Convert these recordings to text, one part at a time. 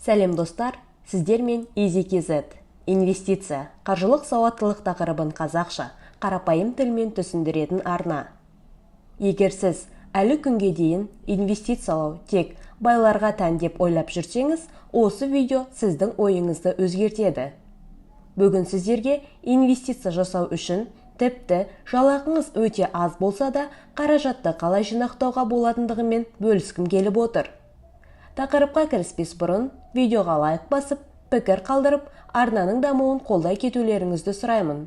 Сәлем, достар! Сіздермен EasyKZ. Инвестиция, қаржылық сауаттылық тақырыбын қазақша, қарапайым тілмен түсіндіретін арна. Егер сіз әлі күнге дейін инвестициялау тек байларға тән деп ойлап жүрсеңіз, осы видео сіздің ойыңызды өзгертеді. Бүгін сіздерге инвестиция жасау үшін тіпті жалақыңыз өте аз болса да, қаражатты қалай жинақтауға болатындығымен бөліскім келіп отыр. Тақырыпқа кіріспес бұрын видеоға лайк басып, пікір қалдырып, арнаның дамуын қолдай кетулеріңізді сұраймын.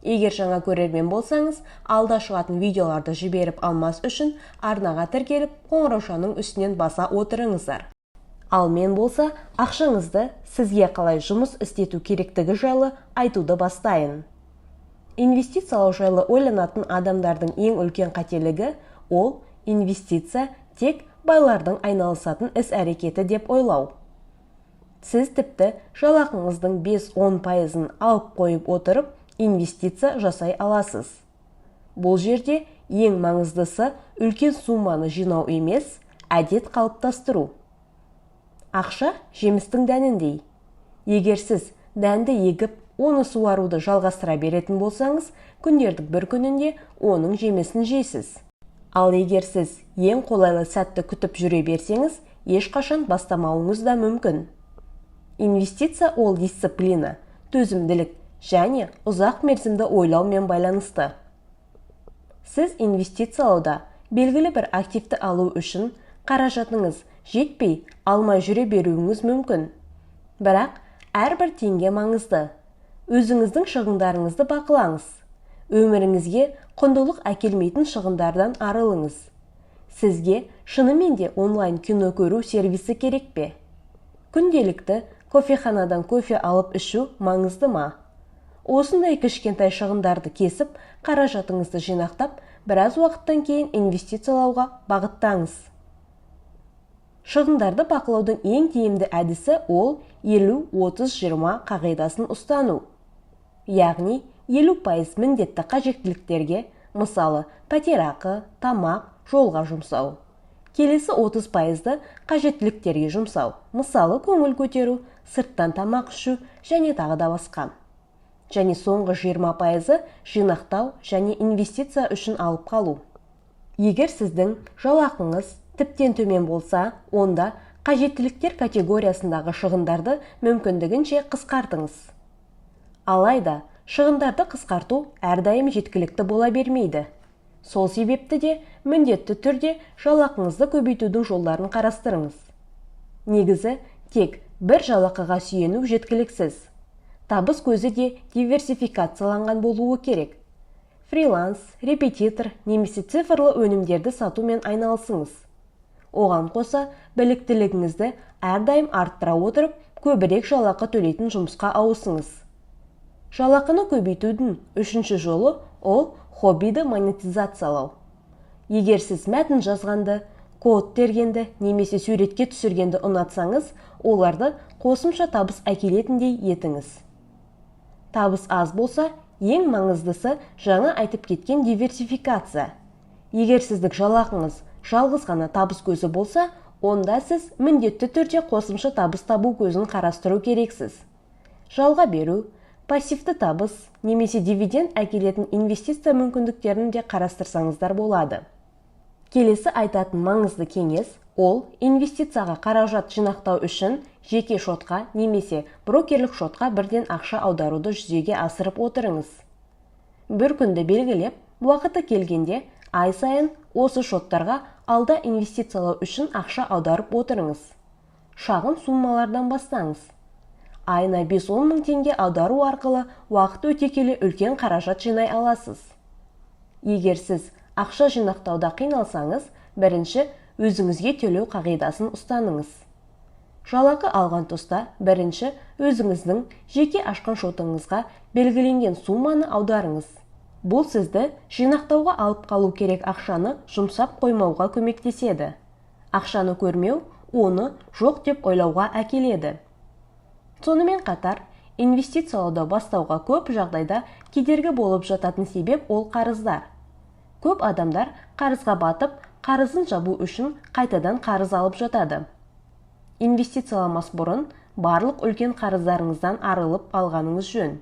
Егер жаңа көрермен болсаңыз, алда шығатын видеоларды жіберіп алмас үшін арнаға тіркеліп, қоңыраушаның үстінен баса отырыңыздар. Ал мен болса, ақшаңызды сізге қалай жұмыс істету керектігі жайлы айтуды бастайын. Инвестициялау жайлы ойланатын адамдардың ең үлкен қателігі ол инвестиция тек байлардың айналысатын іс-әрекеті деп ойлау. Сіз тіпті жалақыңыздың 5-10 пайызын алып қойып отырып, инвестиция жасай аласыз. Бұл жерде ең маңыздысы үлкен сумманы жинау емес, әдет қалыптастыру. Ақша жемістің дәніндей. Егер сіз дәнді егіп, оны суаруды жалғастыра беретін болсаңыз, күндердің бір күнінде оның жемісін жейсіз. Ал егер сіз ең қолайлы сәтті күтіп жүре берсеңіз, ешқашан бастамауыңыз да мүмкін. Инвестиция ол дисциплина, төзімділік және ұзақ мерзімді ойлаумен байланысты. Сіз инвестициялауда белгілі бір активті алу үшін қаражатыңыз жетпей, алмай жүре беруіңіз мүмкін. Бірақ әрбір теңге маңызды. Өзіңіздің шығындарыңызды бақылаңыз. Өміріңізге құндылық әкелмейтін шығындардан арылыңыз. Сізге шынымен де онлайн кино көру сервисі керек пе? Күнделікті кофеханадан кофе алып ішу маңызды ма? Осындай кішкентай шығындарды кесіп, қаражатыңызды жинақтап, біраз уақыттан кейін инвестициялауға бағыттаңыз. Шығындарды бақылаудың ең тиімді әдісі ол 50-30-20 қағидасын ұстану. Яғни 50% міндетті қажеттіліктерге, мысалы, пәтерақы, тамақ, жолға жұмсау. Келесі 30%-ды қажеттіліктерге жұмсау, мысалы, көңіл көтеру, сырттан тамақ ішу және тағы да басқа. Және соңғы 20%-ы жинақтау және инвестиция үшін алып қалу. Егер сіздің жалақыңыз тіптен төмен болса, онда қажеттіліктер категориясындағы шығындарды мүмкіндігінше қысқартыңыз. Алайда шығындарды қысқарту әрдайым жеткілікті бола бермейді. Сол себепті де міндетті түрде жалақыңызды көбейтудің жолдарын қарастырыңыз. Негізі, тек бір жалақыға сүйену жеткіліксіз. Табыс көзі де диверсификацияланған болуы керек. Фриланс, репетитор немесе цифрлы өнімдерді сатумен айналысыңыз. Оған қоса, біліктілігіңізді әрдайым арттыра отырып, көбірек жалақы төлейтін жұмысқа ауысыңыз. Жалақыны көбейтудің үшінші жолы ол хоббиді монетизациялау. Егер сіз мәтін жазғанды, код тергенді немесе суретке түсіргенді ұнатсаңыз, оларды қосымша табыс әкелетіндей етіңіз. Табыс аз болса, ең маңыздысы жаңа айтып кеткен диверсификация. Егер сіздің жалақыңыз жалғыз ғана табыс көзі болса, онда сіз міндетті түрде қосымша табыс табу көзін қарастыру керексіз. Жалға беру, пассивті табыс немесе дивиденд әкелетін инвестиция мүмкіндіктерін де қарастырсаңыздар болады. Келесі айтатын маңызды кеңес ол инвестицияға қаражат жинақтау үшін жеке шотқа немесе брокерлік шотқа бірден ақша аударуды жүзеге асырып отырыңыз. Бір күнді белгілеп, уақыты келгенде ай сайын осы шоттарға алда инвестициялау үшін ақша аударып отырыңыз. Шағын суммалардан бастаңыз. Айына 5-10 мың теңге аудару арқылы уақыт өте келе үлкен қаражат жинай аласыз. Егер сіз ақша жинақтауда қиналсаңыз, бірінші өзіңізге төлеу қағидасын ұстаныңыз. Жалақы алған тұста бірінші өзіңіздің жеке ашқан шотыңызға белгіленген сумманы аударыңыз. Бұл сізді жинақтауға алып қалу керек ақшаны жұмсап қоймауға көмектеседі. Ақшаны көрмеу оны жоқ деп ойлауға әкеледі. Сонымен қатар, инвестициялауды бастауға көп жағдайда кедергі болып жататын себеп ол қарыздар. Көп адамдар қарызға батып, қарызын жабу үшін қайтадан қарыз алып жатады. Инвестицияламас бұрын барлық үлкен қарыздарыңыздан арылып алғаныңыз жөн.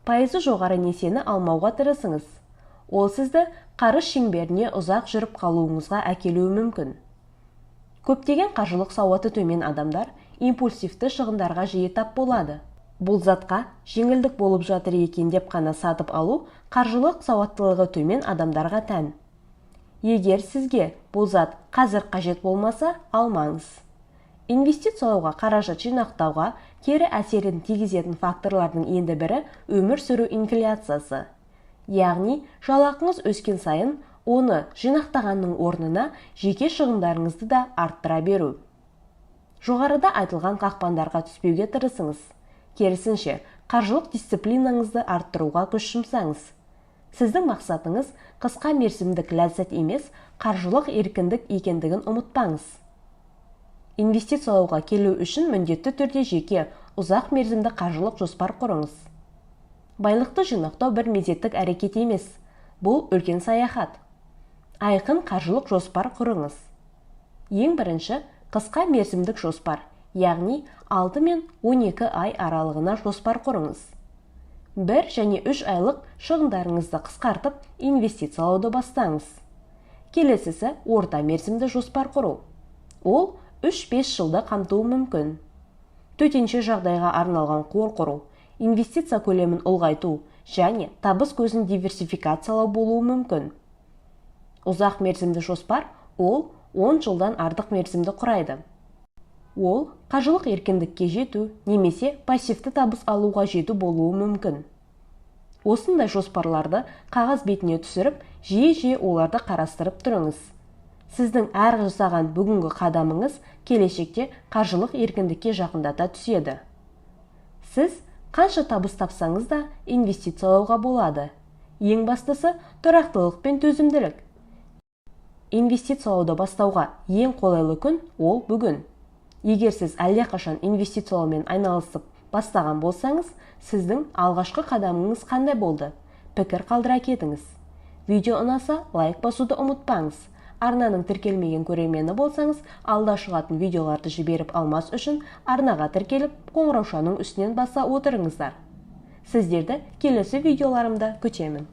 Пайызы жоғары несиені алмауға тырысыңыз. Ол сізді қарыз шеңберіне ұзақ жүріп қалуыңызға әкелуі мүмкін. Көптеген қаржылық сауаты төмен адамдар импульсивті шығындарға жиі тап болады. Бұл затқа жеңілдік болып жатыр екен деп қана сатып алу қаржылық сауаттылығы төмен адамдарға тән. Егер сізге бұл зат қазір қажет болмаса, алмаңыз. Инвестициялауға қаражат жинақтауға кері әсерін тигізетін факторлардың енді бірі өмір сүру инфляциясы. Яғни, жалақыңыз өскен сайын оны жинақтағанның орнына жеке шығындарыңызды да арттыра беру. Жоғарыда айтылған қақпандарға түспеуге тырысыңыз. Керісінше, қаржылық дисциплинаңызды арттыруға күш жұмсаңыз. Сіздің мақсатыңыз қысқа мерзімдік ләззат емес, қаржылық еркіндік екендігін ұмытпаңыз. Инвестициялауға келу үшін міндетті түрде жеке, ұзақ мерзімді қаржылық жоспар құрыңыз. Байлықты жинақтау бір мезеттік әрекет емес, бұл үлкен саяхат. Айқын қаржылық жоспар құрыңыз. Ең бірінші, қысқа мерзімдік жоспар, яғни 6 мен 12 ай аралығына жоспар құрыңыз. 1 және 3 айлық шығындарыңызды қысқартып, инвестициялауды бастаңыз. Келесісі орта мерзімді жоспар құру. Ол 3-5 жылды қамтуы мүмкін. Төтенше жағдайға арналған қор құру, инвестиция көлемін ұлғайту және табыс көзін диверсификациялау болуы мүмкін. Ұзақ мерзімді жоспар ол 10 жылдан артық мерзімді құрайды. Ол қаржылық еркіндікке жету немесе пассивті табыс алуға жету болуы мүмкін. Осындай жоспарларды қағаз бетіне түсіріп, жиі-жиі оларды қарастырып тұрыңыз. Сіздің әр жасаған бүгінгі қадамыңыз келешекте қаржылық еркіндікке жақындата түседі. Сіз қанша табыс тапсаңыз да инвестициялауға болады. Ең бастысы тұрақтылық пен төзімділік. Инвестициялауды бастауға ең қолайлы күн ол бүгін. Егер сіз әлдеқашан инвестициялаумен айналысып бастаған болсаңыз, сіздің алғашқы қадамыңыз қандай болды? Пікір қалдыра кетіңіз. Видео ұнаса, лайк басуды ұмытпаңыз. Арнаның тіркелмеген көрермені болсаңыз, алда шығатын видеоларды жіберіп алмас үшін арнаға тіркеліп, қоңыраушаның үстінен баса отырыңыздар. Сіздерді келесі видеоларымда күтемін.